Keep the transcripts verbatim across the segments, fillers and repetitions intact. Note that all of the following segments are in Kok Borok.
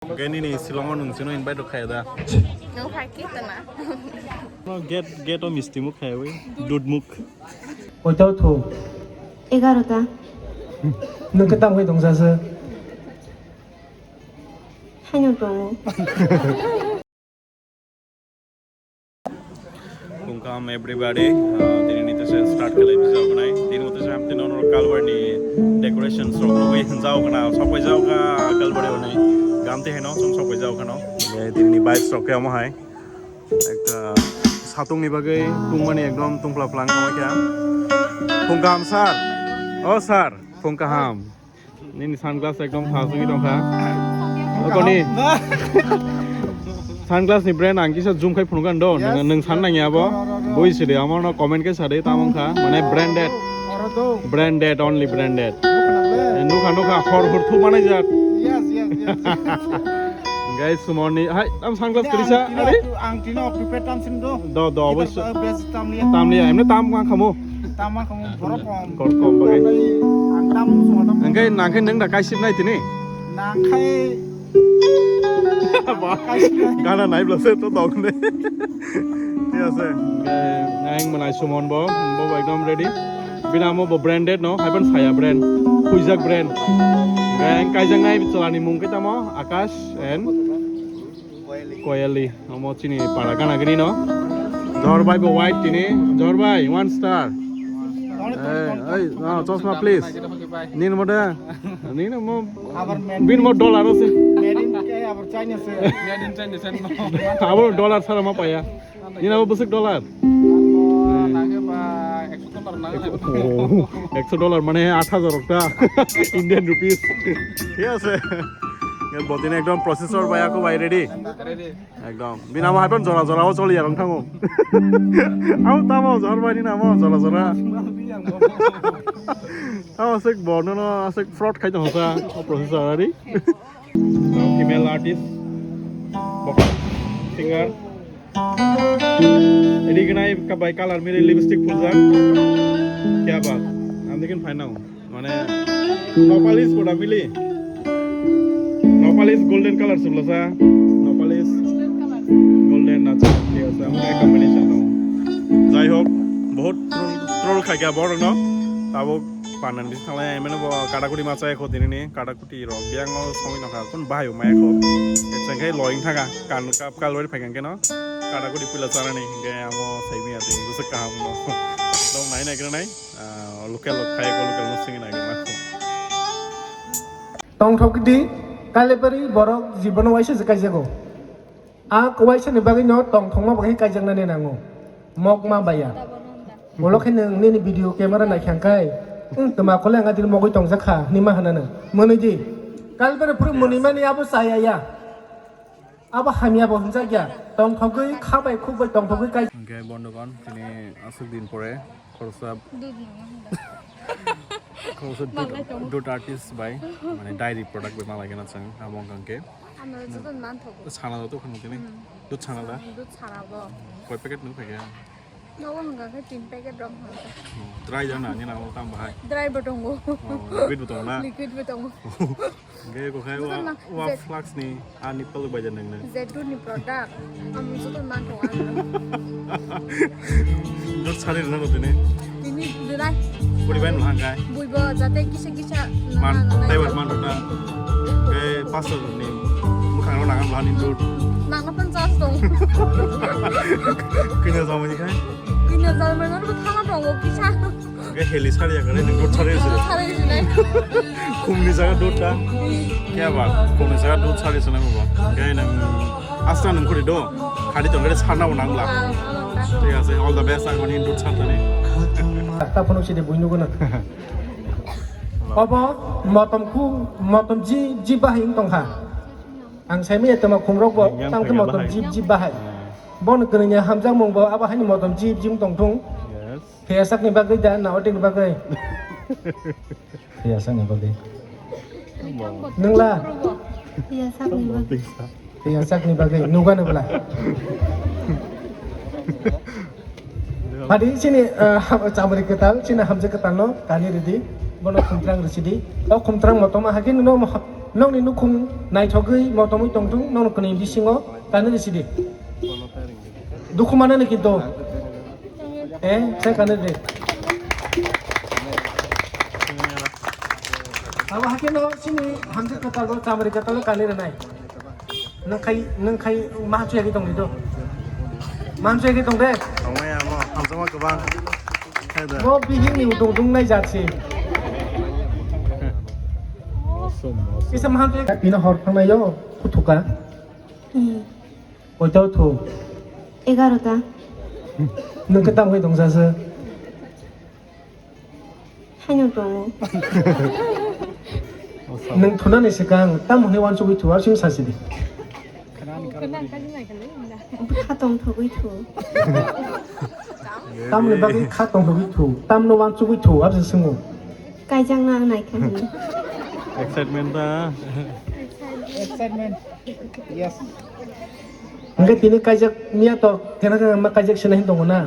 Oke, nini Shillong o nwng chwngno invite rok khaya da? Nwng phai khe tana. No, gate, gate o misti muk khaya wi, dud muk. Koito thu? Egarota. Nwng khe tamo tong jasa? Haino tongo. Welcome everybody. Ah, tini ni tese start khlai bijao gnai. Tini mo tese hamti nono kalbar ni decorations rok nugwi hinjao gna, sok bai jao ga kalbar ni. Gamti heno song sok bai jao gna. Tini ni vibes rok khe omo hai. Ekta satung ni bagwi tungmani ekdom tungpla plang kama kya. Phung kaham sir. Oh sir, phung kaham. Nini sunglass ekdom thasugwi tongkha. Koni? Sunglass ni brand ang kisa zoom khai phunukha do. Yes, nwng san nangya bo. Bui sidi amano comment khe sadi tamong kha. Mane branded. Branded, only branded. Nukha, nukha, hor hor thu manai jak. Yes, yes, yes. Guys, sumoni, hai, am sunglass kwrisa, ang tino, are? Ang tino prepaid tam sin do. Do, do, oboisyo. Best tam liya. Tam liya, emne tam ang khamu. Tam ang khamu, borok kom. Kor kom bagai. Ang tam sung tam. Angkai, nangkai nang da kaisip nai tini? Nangkai. Ba, gana nai bla se to dog ne. Thik ase. Nang manai sumon bo, bo ekdom ready. Bini amo bo branded no, haiban saya brand, huijak brand. Hingke ang kaijaknai cholani mung khe tamo Akash and Koyali. Omo chini para gana gini no. Johor bai bo white tini, Johor bai one star. Hey, hey, no, chosma please. Nini mo de, nini mo, bin mo dollar ase. Made in China se. Made in China se. Abo dollar sara ma paya. Nini abo busuk dollar. Nangkhe ba ekso dollar nang. Oh, ekso dollar mane aat hajar okta Indian rupees. Thik ase. Botini ekdom processor bai ako bai ready. Ready. Ekdom. Bini amo haipan jora jora o choli yarong thango. Amo tamo jor bai ni namo jora jora. Amo sek bono no sek fraud khai tong sa processor ari. Female artist, vocal, singer. Edi gnai ka bai color mili lipstick phuljak. Kya baat? Ang dikin fine now. Mane, no polish goda mili. No polish golden color sumlasa. No polish golden na cha. Kya sa? Mane combination no. Jai hok, bahut troll, troll khai kya borok no. Tabuk panan bis thalai mane bo kada kudi ma chai kho dinini kada. Twi rok biyang o songwi nokha kun bahai o maya kho. Echang khe loing thaga kan kap kal wari phai khe no kada kudi puila chanani hingke amo sai miya tini bwswk kaham no. Dong nai nai khe nai local rok phai ko local no singwi nai khe. Tongthok di kalibari borok jibono waisa je kaijago. A kwbaisa ni bagwi no tongthokma bagwi kaijaknani nango. Mokma baya. Bolo khe nwng nini video camera naikha khe, "Wng, twma kole ang adil mogwi tongjak kha," hinwi ma hwnano. Mwnwi di. Kalibari phuru mwnwi mani abo chaya ya. Abo hamya bo hwnjak ya. Tongthogwi kha bai khuk bai tongthogwi kai. Hingke bondhukon tini aswk din pore khoroksa, khoroksa dud, dud artist bai mane diary product bai malai gana chwng abo wngkha hingke. Ano joto manthogo. Sana joto khano tini. Dud sana da? Dud sana bo. Koi packet nung packet? Nogo hwnka khe tin packet rok hwnka. Dry jana ni nang tam bahai. Dry bo tongo. Liquid bo tongo na? Liquid bo tongo. Ge ko khai wa flask ni ani paluk bai jan nang. Zetun ni product. Am joto manthogo. Dud sari rwna tini. Tini dudai. Puri bai nang kai. Buibo jate kisa kisa man, taiwar man na. Ge pastor ni mukhang ro nang bla ni dud. Nang pan jas tong. Kini jam ni kai. Kini jam ni kai thana tongo kisa. Ge heli sari ya kare ni dud sari se. Sari se nai. Khum ni jaga dud ta. Kya ba? Khum ni jaga dud sari se nang ba. Ge nang asta nang khuri do. Khadi tong gare sana bo nang la. Thik ase, all the best, ang mani dud sar tani. Ta phone sidi buino guna. Obo motom khu, motom ji, ji bahai wng tongkha. Ang saimanya tama khumrok bo, tang khe motom ji, ji bahai. Bon kwrwngya hamjakmung bo, abo haini motom ji, ji wng tongthung. Yes. Phiyasakni bagwi da, na otikni bagwi? Phiyasakni bagwi. Nwngla? Phiyasakni bagwi. Phiyasakni bagwi. Nugano bwla. Hadi chini, ah, chamari kwtal, chini hamjak kwtalno kani ridi. Bono khumtrang risidi. O khumtrang motoma hagi nwno mo-, Nokni nukhung naithogwi motomwi tongthung, nokni kwnwi bisingo kanwi rwsidi. Dukhu manani kintu. Eh, sai kanwi rwdi. Abo hakhe no chini hamjwk kwtal bo chamari kwtal bo kanwi rwnai. Nwng khai, nwng khai ma hamsui yagwi tongdi do. Ma hamsui yagwi tong de. Tongmaya mo, hamjakma kwbang. Hai da. Bo bihikni udung dungnai jat se. Kisa ma hamsui. Pina hor thangnaio, kuthuka. Hmm. Koita uthu? Egarota. Nwng khe tamo khai tongsa se? Haino tongo. Nwng thunani swkang tamo hwnwi uansugwi thu, aro chini sachidi. Kha tongthogwi thu. Tamoni bagwi kha tongthogwi thu, tamno uansugwi thu, aro se swngo. Kaijakna ang naikha hwnwi. Excitement da. Excitement. Yes. Hingke tini kaijak miya to kena kena ma kaijak sina hin tongo na.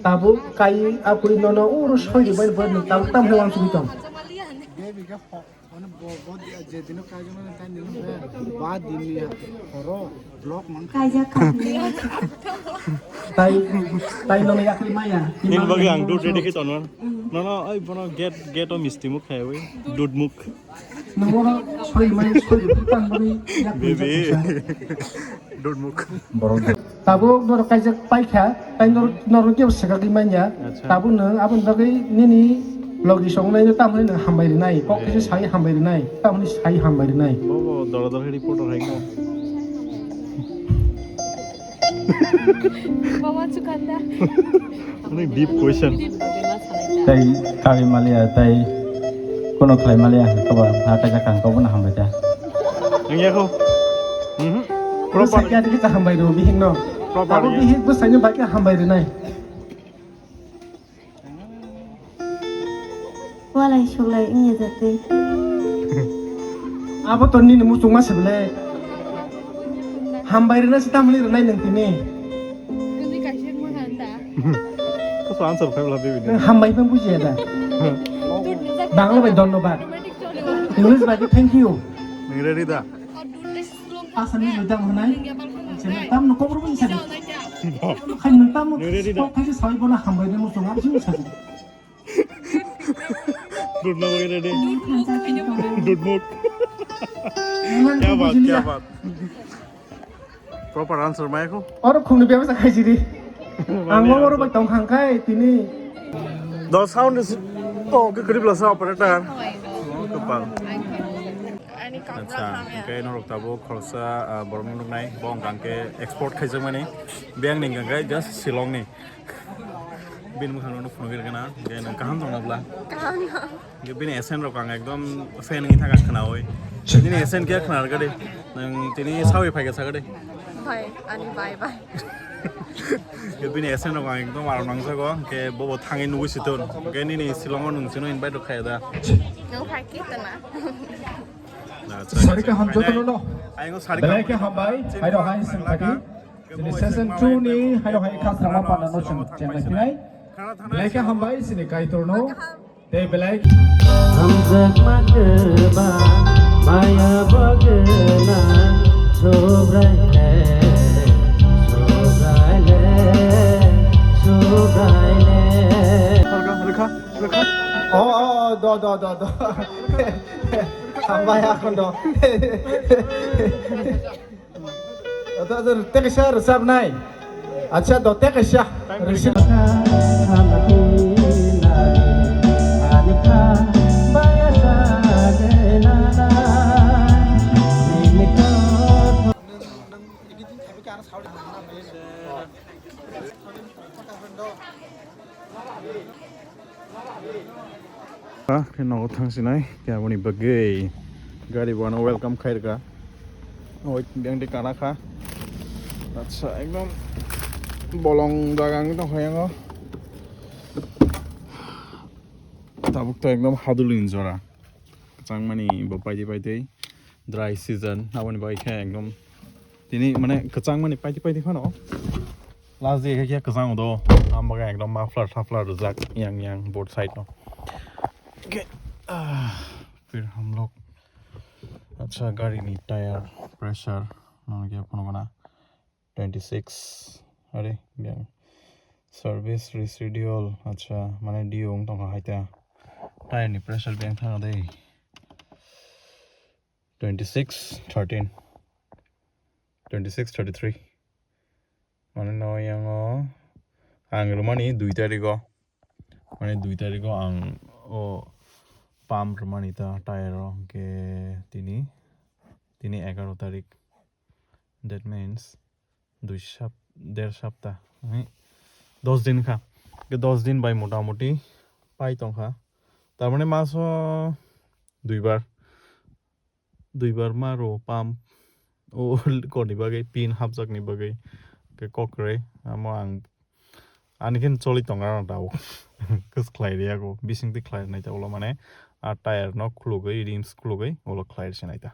Tabuk kai apui nono uro soi ribai bai tabuk tam hai wansugui tong. Baby ke ho, mane bo, bo je dino kaijak na tai nino be, ba dinni horo vlog mang. Kaijak khamni. Tai, tai nono yakli maya. Nini bagwi ang dud ready khe tongo. Nono oi bono gate, gate o misti muk khaiwi dud muk. Nungbo soi mai soi butang bani yak Baby. Don't muk. Borok. Tabuk norok kaijak paikha, tai norok, norok kebo swkagwi manya. Acha. Tabuk nwng aboni bagwi nini logi songnai no tamhwnwi nwng hambai rwnai. Kok kisa sai hambai rwnai. Tamhwnwi sai hambai rwnai. Bobo dora dora reporter hai ko. Mama Chukanda. Ani deep question. Tei kari maliya, tei kono khlai maliya, koba ha kaisa kang kobono hambai ta. Ang ya ko. Mhm. Proper. Sakya dikhe ta hambai do, bihik no. Proper. Abo ya. Bihik bo saino bai khe hambai rinai. Walai suklai wngya jatwi. Abo to nini muchungma se bwle. Hambai rwna se tamni rwnai nwng tini. Kwnwi kaisa wngma kha da. Koso answer phai bwla bibi. Nwng hambai phano bujiya da. Bangla bai dhonnobad. English bai khe thank you. Nwng ready da? Assamese bai tamo hwnai. Tamno kokro bini sadi. Hai nwng tamno kok khaisa sawi bono hambai rwna muchung abo sini sadi. Dudna bagwi ready. Dudmuk. Kya baat, kya baat. Proper answer mai ko. Oro khungni bebsa khai jiri. Ang mo oro bai tong khang khai tini. Do sound is, oh, ke krip la sa operator. Oh, kepal. Acha, ke norok tabo khoroksa, ah, borok nuknai, bo hwnkha ke export khaijakmani. Biyang ni hwnkha ke just Shillong ni. Bini mwkhang no phunugwi rwgwna, hwnkhe nwng kaham tongna bwla? Kaham no. Hwnkhe bini accent rok ang ekdom fan wngwi thangkha khwnaui. Nini accent khe khwna rwgadi, nwng tini sawi phaikha sagadi. Bhai, ani bye bye. Hwnkhe bini accent rok ang ekdom aro nangjago, hwnkhe bobo thangwi nugwi siton. Hwnkhe nini Shillong o nwng chwngno invite rok khaiya da? Nwng phai khe tana. Acha, Sarika acha, hamjotono no. Belai khe hambai, hairo hai sengphadi. Chini season two ni hairo hai kha thrama panda no chwng chenglai phinai. Belai khe hambai chini Kaitor no. Tei belai. Hamjakma kwbang maya bo gwnang, Subraile, Subraile, Subraile. Rwkha, rwkha, rwkha. Oh, oh, oh, do, do, do, do. Hambai akhon do. Ata ata tekaisa rwchapnai. Acha do tekaisa rwchap. Ha, khe nogo thang sinai, khe aboni bagwi gari bono welcome khai rwkha. Oi, biyang de kana kha. Acha, ekdom bolong jaga wngwi tongkha yango. Tabuk to ekdom hadulni jora. Kwchangmani bo paidi paidi. Dry season, aboni bagwi khe ekdom tini mane kwchangmani paidi paidi phano. Last day khe kwchang do, ang bagwi ekdom muffler tafler rwjak yang yang both side no. Okay, ah, phir hum log. Acha, gari ni tire pressure nang ya phunukna twenty six. Are yang service residual, acha, mane due wng tongkha haita. Tire ni pressure beng thang dei. Twenty six thirteen, twenty six thirty three. Mane no yango ang rwmani dui tarigo. Mane dui tarigo ang o pump rwmani ta tire o, hwnkhe tini, tini egaro tarik. That means dui sap-, der sapta, hmm, dos din kha. Hwnkhe dos din bai motamoti pai tongkha. Tar mane maso duibar, duibar ma rw pump o koni bagwi, pin hapjakni bagwi khe kok kwrwi. Amo ang ani khe choli tongo ano tabuk. Khe khlai riya go, bising twi khlai nai ta ulo mane a tire no khulugwi, rims khulugwi ulo khlai se nai ta.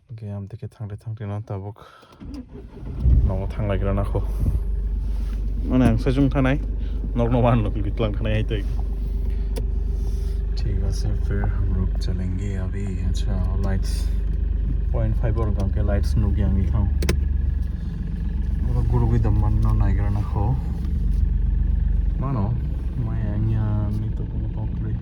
Hwnkhe amtwi khe thangte thangte no tabuk. Nogo thanglaigra nakho. Mane ang saichung thanai, nokno wan nokli bitlang thanai hai tei. Thik ase, phir hum log chalenge abhi. Acha, lights point five or gamke lights nukya ang ikhang. Oro gurugwi da manno naigra nakho. Mano, maya angya ni to kono tokri.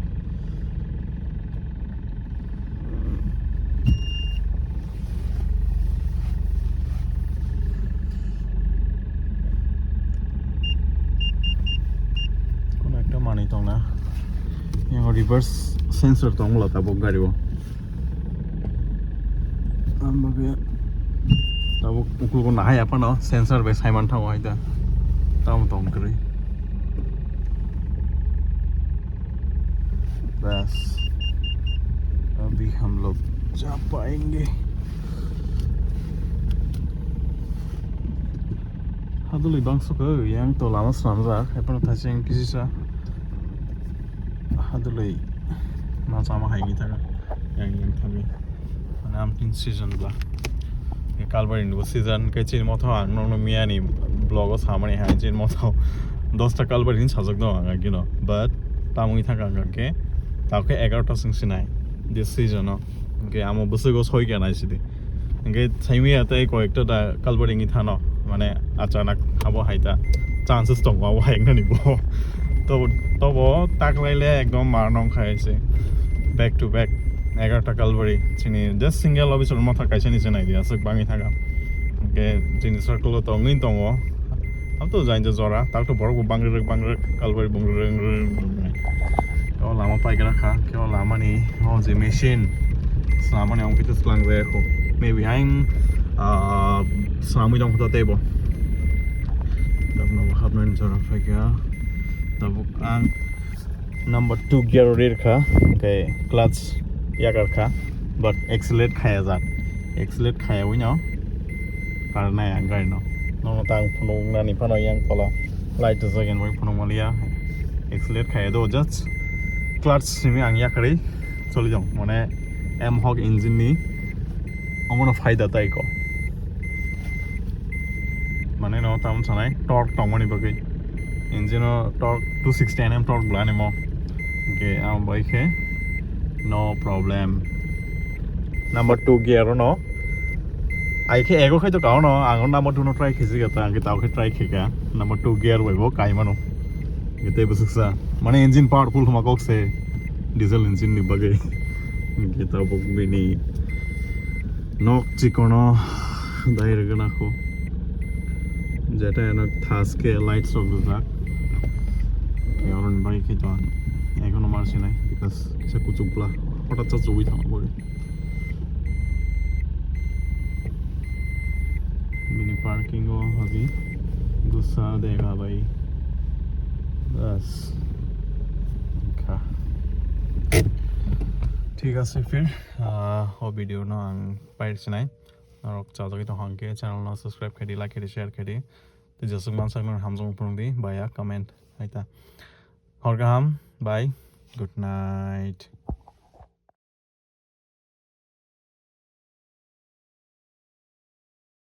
Kono ekta manwi tongna. Yang reverse sensor tongla tabuk gari o. Ang bagwi tabuk uklugo nahai aphano sensor bai saiman thango hai da. Tamo tong kwrwi. बस, अभी हम लोग जा पाएंगे। Hadulwi bangso khe yang to lama swnamjak, ephano thaising kisisa hadulwi ma chama hai ni thangkha, yang yang thangwi. Mane amtwini season ba. Kalbari ni bo season khe chini motho ang nokno miyani vlog o samani hai chini motho dosta kalbari ni sajak no ang agino. But tamoni thangkha ang khe, tao khe egarota sing sinai this season o. Hwnkhe amo bwswk o soi khe nai sidi. Hwnkhe saimaya tei koi ekta da kalbari ni thano, mane achanak abo hai ta chances tongo abo hai wngnani bo. To, tobo taklaile ekdom mar nong khai se. Back to back egarota kalbari. Chini just single officer motha kaisa ni se nai di aswk bangwi thangkha. Hwnkhe chini circle o tongwi tongo. Abo to jainja jora, tak to borok bo bangri rwk, bangri rwk, kalbari bangri rwk, bangri rwk, bangri rwk. O lama paikra kha, khe o lama ni o je machine swnamani ang khe swlang jaya kho. Maybe ang, ah, swnamwi tong kho tei bo. Tabuk no hapnani jora phaikha. Tabuk ang number two gear o rir kha, hwnkhe clutch yakar kha, but accelerate khaya jak. Accelerate khaya wino karnai ang gari no. Nono tang phunuk nani phano yang tola light rijak, yang bai phunuk maliya. Accelerate khaya do, just clutch simi ang yakarwi choli jong, mane M Hawk engine ni omono phaida tai ko. Mane no tam sanai torque tongmani bagwi. Engine o torque two sixty N M torque bwlani mo. Hwnkhe ang bai khe no problem. Number two gear o no. Ai khe ego khai to kao no, ang number two no try khe jigata, ang khe tao khe try khe ka. Number two gear bai bo kai mano. Hwnkhe tei bwswk sa. Mane engine powerful huma kok se. Diesel engine ni bagwi. Hwnkhe tabuk bini nok chikono dai rwgwna kho. Jeta eno thaske lights rok rijak. Khe oroni bagwi khe to ang egono mar sinai, because kisa kuchuk bla hotat cha chugwi thangma bagwi. Bini parking o hobi gusa dega bai. Bas. Kha. Thik ase phir, ah, o video no ang pair sinai. Norok chajagwi tong hang khe channel no subscribe khe di, like khe di, share khe di. Tei jeswk mansak nang hamjak phunuk di, baya comment hai ta. Hor kaham, bye, good night.